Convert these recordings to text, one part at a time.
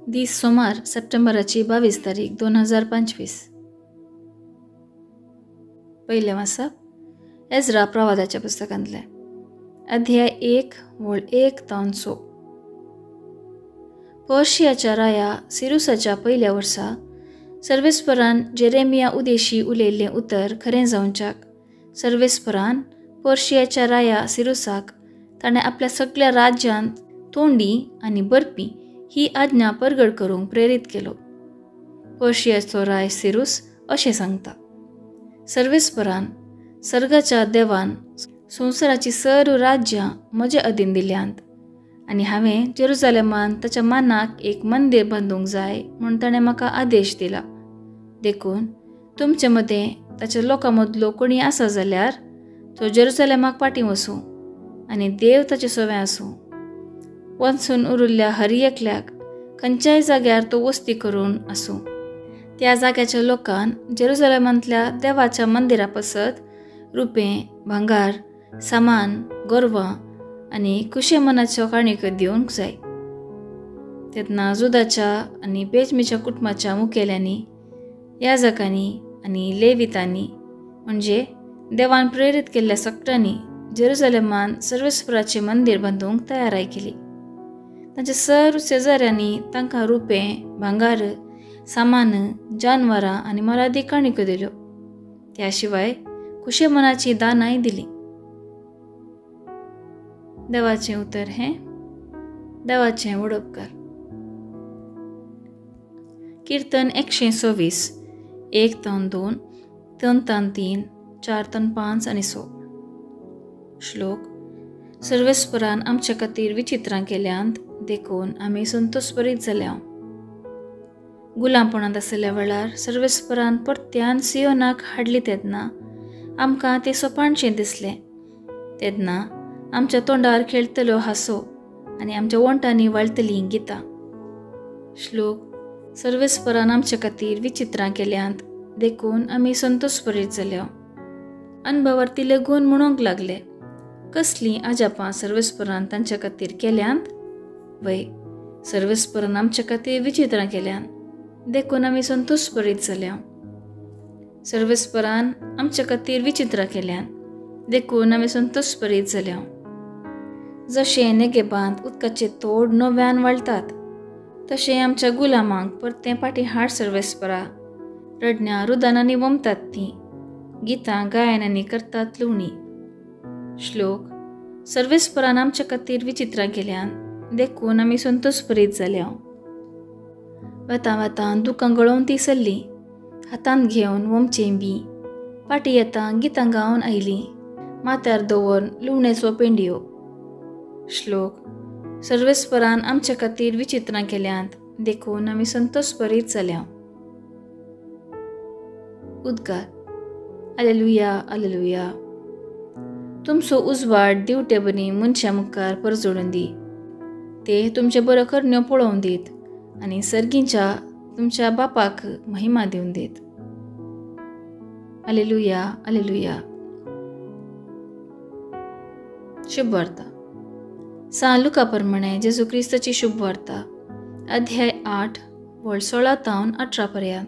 दीस सोमार सप्टेंबराची 22 तारीख 2025. पयलें वाचप एज्रा प्रवादाच्या पुस्तकांतलें, अध्याय 1 वळ 1 तावन 6. पर्शियाच्या राया सिरुसाच्या पयल्या वर्सा सर्वेस्परान जेरेमिया उदेशी उलयल्लें उतर खरें जावच्याक सर्वेस्परान पर्शियाच्या राया सिरुसाक ताणें आपल्या सगळ्या राज्यांत तोंडी आनी बरपी ही आज्ञा परगट करूंक प्रेरीत केलो. पर्शियाचो राय सिरूस अशें सांगता, सर्वेस्परान सर्गाच्या देवान संवसाराची सर्व राज्यां म्हजे अधीन दिल्यांत आनी हांवें जेरुजालेमान ताच्या मानाक एक मंदीर बांदूंक जाय म्हूण ताणें म्हाका आदेश दिला. देखून तुमचे मदें ताच्या लोकां मदलो कोणी आसा जाल्यार तो जेरुजालेमाक फाटीं वसूं आनी देव ताचे सवें आसूं. वचून उरिल्ल्या हर एकल्याक खंयच्याय जाग्यार तो वस्ती करून आसूं, त्या जाग्याच्या लोकान जेरुजालेमांतल्या देवाच्या मंदिरा पासत रुपें, भांगार, सामान, गोरवां आनी कुशे मनाच्यो काणयो दिवंक जाय. तेन्ना जुदाच्या आनी बेजमीच्या कुटुंबाच्या मुखेल्यांनी, याजकांनी आनी लेवितांनी म्हणजे देवान प्रेरीत केल्ल्या सगळ्यांनी जेरुजालेमान सर्वेस्पराचें मंदीर बांदूंक तयाराय केली. तांच्या सर्व शेजाऱ्यांनी तांकां रुपें, भांगार, सामान, जानवरां आनी मोलादीक काणयो दिल्यो. त्या शिवाय कुशे मनाची दानांय दिली. देवाचें उतर हें देवाचें वडोपकार. कीर्तन 126, 1 तावन 2, 3 तावन 3, 4 तावन 5 आनी 6. श्लोक. सर्वेस्परान आमच्या खातीर विचित्रां केल्यांत देखून आमी संतोषभरीत जाल्या. गुलामपणांत आशिल्ल्या वेळार सर्वेस्परान परत्यान सियोनाक हाडली तेन्ना आमकां तें सोपाणशें दिसलें. तेन्ना आमच्या तोंडार खेळटल्यो हांसो आनी आमच्या वोंटांनी वाळटलीं गितां. श्लोक. सर्वेस्परान आमच्या खातीर विचित्रां केल्यांत देखून आमी संतोषभरीत जाल्या. अनभवार्थी लेगून म्हणूंक लागले, कसलीं अजापां सर्वेस्परान तांच्या खातीर केल्यांत. वय, सर्वेस्परान आमच्या खातीर विचित्रां केल्यांत देखून आमी संतोषभरीत जाल्या. सर्वेस्परान आमच्या खातीर विचित्रां केल्यांत देखून आमी संतोषभरीत जाल्या. जशें नेगेबांत उदकाचे तोड नव्यान वाळटात तशें आमच्या गुलामांक परतें फाटीं हाड सर्वेस्परा. रडण्या रुदानांनी वमतात तीं, गितां गायनांनी करतात लुवणी. श्लोक. सर्वेस्परान आमच्या खातीर विचित्रां केल्यांत देखून आमी संतोषभरीत जाल्या. वेतां वेतां दुकां गळोवन ती सरली, हातांत घेवन वमचें बी फाटीं येता गितां गावन आयलीं, माथ्यार दवरून लुवणेचो पेंडयो. श्लोक. सर्वेस्परान आमच्या खातीर विचित्रां केल्यांत देखून आमी संतोषभरीत जाल्या. उद्गार. आलेलुया, आलेलुया. तुमचो उजवाड दिवटे बरी मनशां मुखार परजळून दी, ते तुमचे बऱ्यो करण्यो पळोवन दीत आनी सर्गींच्या तुमच्या बापाक महिमा दिवन दीत. आलेलुया, आलेलुया. शुभवार्ता. सान लुका प्रमाणे जेजू क्रिस्ताची शुभवार्ता, अध्याय 8 वळ 16 तावन 18 पर्यंत.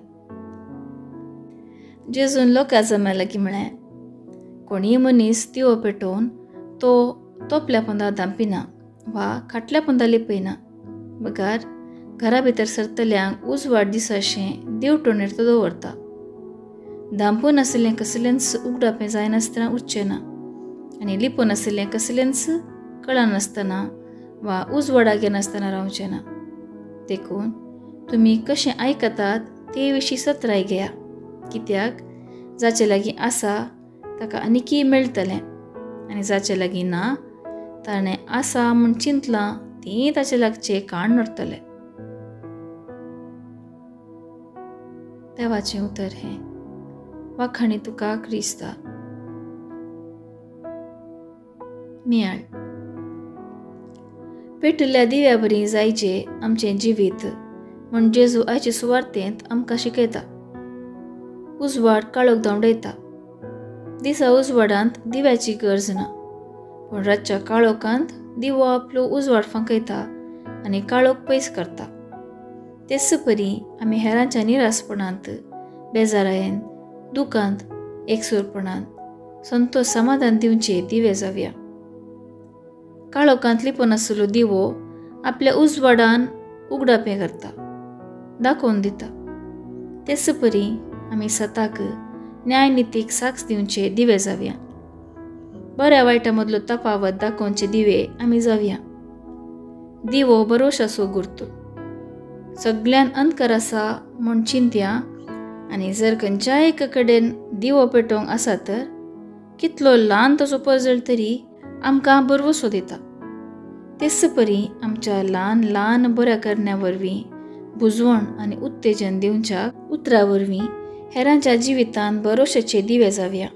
जेजून लोकां जम्या लागीं म्हळें, कोणीय मनीस दिवो पेटोवन तो तोपल्या पोंदा धांपिना वा खाटल्या पोंदा लिपयना, बगार घरा भितर सरतल्यांक उजवाड दिसाशें देवटणेर तो दवरता. धांपून आशिल्लें कसलेंच उगडापें जायनासतना उरचें ना आनी लिपून आशिल्लें कसलेंच कळनासतना वा उजवाडाक येनासतना रावचें ना. देखून तुमी कशें आयकतात ते विशीं सत्राय घेया, कित्याक जाचे लागीं आसा ताका आनीकय मेळटलें आनी जाचे लागीं ना ताणें आसा म्हूण चिंतलां तीं ताचे लागचें काण उरतलें. देवाचें उतर हें वाखाणी तुका क्रिस्ता. नियाळ. पेटिल्ल्या दिव्या बरी जायचे आमचें जिवीत म्हूण जेजू आयचे सुवार्तेंत आमकां शिकयता. उजवाड काळोख धांवडयता. दिसा उजवाडांत दिव्याची गरज ना, पूण रातच्या काळोखांत दिवो आपलो उजवाड फांकयता आनी काळोख पयस करता. तेच परी आमी हेरांच्या निरासपणांत, बेजारायेन, दुखांत, एकसूरपणांत संतोश समाधान दिवचे दिवे जावया. काळोखांत लिपून आशिल्लो दिवो आपल्या उजवाडान उगडापें करता, दाखोवन दिता. तेच परी आमी सताक न्यायनितीक साक्ष दिवचे दिवे जावया. बऱ्या वायटा मदलो तफावत दाखोवचे दिवे आमी जावया. दिवो बरोशाचो गुर्तो. सगळ्यान अंधकार आसा म्हूण चिंतया आनी जर खंयच्याय एका कडेन दिवो पेटोवंक आसा तर कितलो ल्हान ताचो परजळ तरी आमकां बरवसो दिता. तेच परी आमच्या ल्हान ल्हान बऱ्या करण्या वरवीं बुजवण आनी उत्तेजन दिवच्या उतरा वरवीं हेरांच्या जिवितांत भरोशाचे दिवे जावया.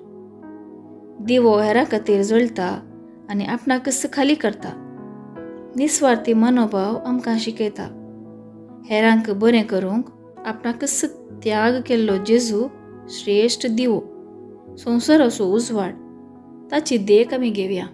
दिवो हेरां खातीर जळटा आनी आपणाकच खाली करता. निस्वार्थी मनोभाव आमकां शिकयता. हेरांक बरें करूंक आपणाकच त्याग केल्लो जेजू श्रेश्ठ दिवो, संवसाराचो उजवाड, ताची देख आमी घेवया.